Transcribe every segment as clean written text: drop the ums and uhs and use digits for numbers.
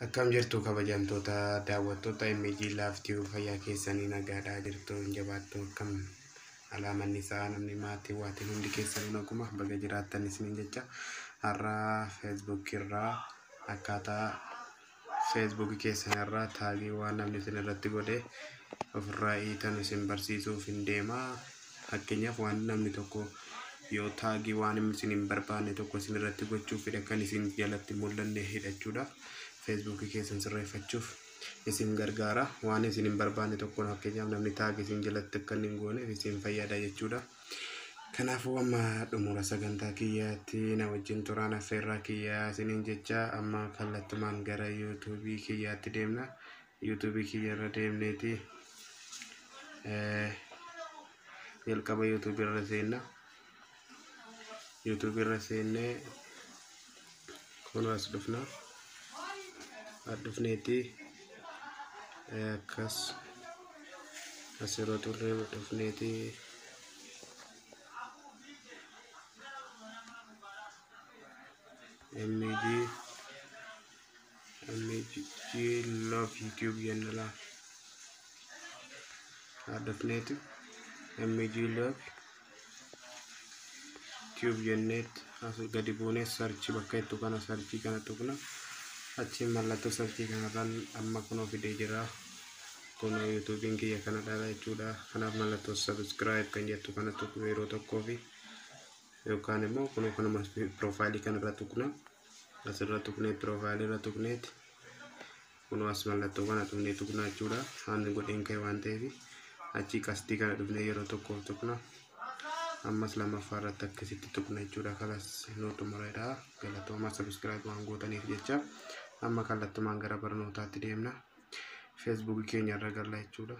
Akkam jirtu kabajamtoota daawwattoota MG Love Tube, fayyaa keessanii nagaadhaa jirtu? Hin jabaattu? Akkam alaamanni isaa, namni maatii waatiin hundi keessanii naguma baga jiraattan isiniin jecha. Har'a Facebook irraa akkaataa Facebook keessan irraa tag waan namni isin irratti godhe ofirraa hiitan isin barsiisuuf hin deema. Fakkeenyaaf, waan namni tokko yoo tag waan isin hin barbaanne tokko isin irratti gochuuf fedhe kan isin jalatti mul'anne hidhachuudhaaf, Facebookii keessan sirreeffachuuf isin gargaara. Waan isin hin barbaanne tokko, fakkeenyaaf namni tag isin jalatti akka hin gooneef isin fayyada jechuudha. Kanaafuu amma xumura sagantaa kiyyaatti na wajjin turaan affeerraa kiyyaa isiniin jecha. Amma kallattumaan gara YouTubeii kiyyaatti deemna. YouTubeii kiyya irra deemneeti jalqaba YouTubeii irra seenna. YouTubeii irra seennee kun as dhufna. As dhufneeti akkas asirra turre dhufneeti MG MG Love YouTube jenna laa. Dhufneeti MG Love Tube jenneet as gadi buunee search bakka jettu kana, searchii kana tuqna. Achiin mallattoo searchii kanarraan amma kunoo fidee jira. Kunoo YouTubeiin kiyya kanadha jechuudha. Kanaaf mallattoo subscribe kan jettu kana tuqnu yeroo tokkoo fi yookaan immoo kunoo kanuma profileii kanarra tuqna. Asirra tuqnee, profileii irra tuqneeti kunoo as mallattoo kana tuqnee tuqna jechuudha. Haanni godheen ka'e waan ta'eef achii qastii kana dhufnee yeroo tokkoof tuqna. Ammas lammaffaa irratti akkasitti tuqna jechuudha. Kalas nuu xumureedha. Galatooma subscribe waan gootaniif jecha. Amma kallattumaan gara barnootaatti deemna. Facebookii keenya irra galla jechuudha.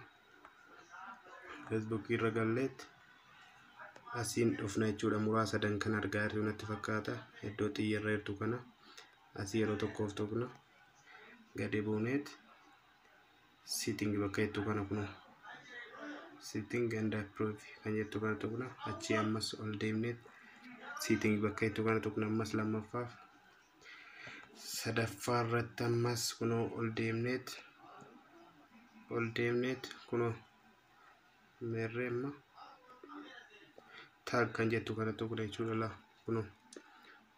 Facebookii irra galleetti asiin dhufna jechuudha. Muraa sadan kan argaa jirtu natti fakkaata. Iddoo xiyya irra jirtu kana asii yeroo tokkoof tuqna. Gadi buuneet setting bakka jettu kana, kunoo setting and privacy kan jettu kana tuqna. Achii ammas ol deemneet setting bakka jettu kana tuqna. Ammas lammaffaaf, sadaffaa irratti ammas kunoo ol deemneet kunoo meerree amma tag kan jettu kana tuqna jechuudha. Laa, kunoo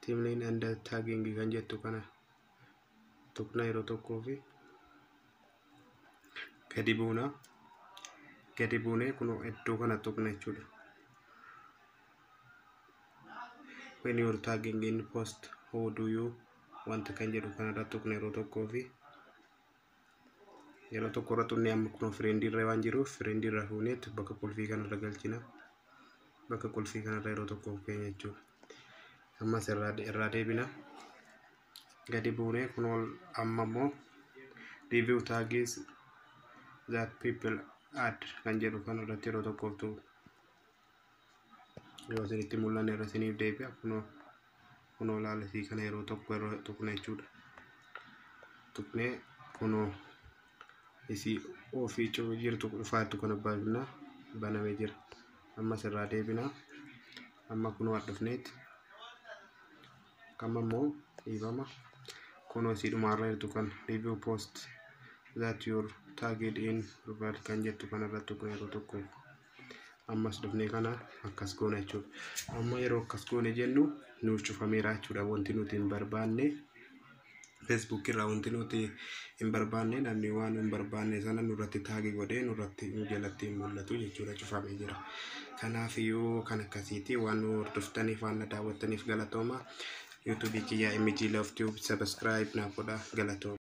timeline and tagging kan jettu kana tuqna yeroo tokkoo fi gadi buuna. Gadi buunee kunoo iddoo kana tuqna jechuudha. When you are tagging in post, who do you want kan jedhu kanarra tuqna yeroo tokkoo fi yeroo tokko irra tuqnee, amma kunoo friendii irra waan jiruuf friendii irra fuuneet bakka qulfii kanarra galchina. Bakka qulfii kanarra yeroo tokkoof keenya jechuudha. Ammas irraa deebina. Gadi buunee kunoo amma immoo review tags that people add kan jedhu kan irratti yeroo tokkoof tuqna. Yoo isinitti mul'anne irra isiniif deebi'a. Kunoo laalasii kana yeroo tokko yeroo tuqna jechuudha. Tuqnee kunoo isii ofii jirtu dhufaattu kana baafna, banamee jira. Ammas irraa deebina. Amma kunoo dhufneet amma immoo, dhiifama, kunoo isii dhumaarra jirtu kan review post that you're tagged in profile kan jettu kanarra tuqna yeroo tokko. Ammas dhufnee kana akkas goona jechuudha. Amma yeroo akkas goone jennu nuuf cufameera jechuudha. Wanti nuti hin barbaanne Facebook irraa, wanti nuti hin barbaanne, namni waan hin barbaanne sana nurratti tag godhee nurratti nu jalatti hin mul'atu jechuudha, cufamee jira. Kanaaf iyyuu kan akkasiiti. Waan nu hordoftaniif, waan na daawwattaniif galatooma. YouTubeii kiyyaa MG Love Tube subscribe naaf godha, galatooma.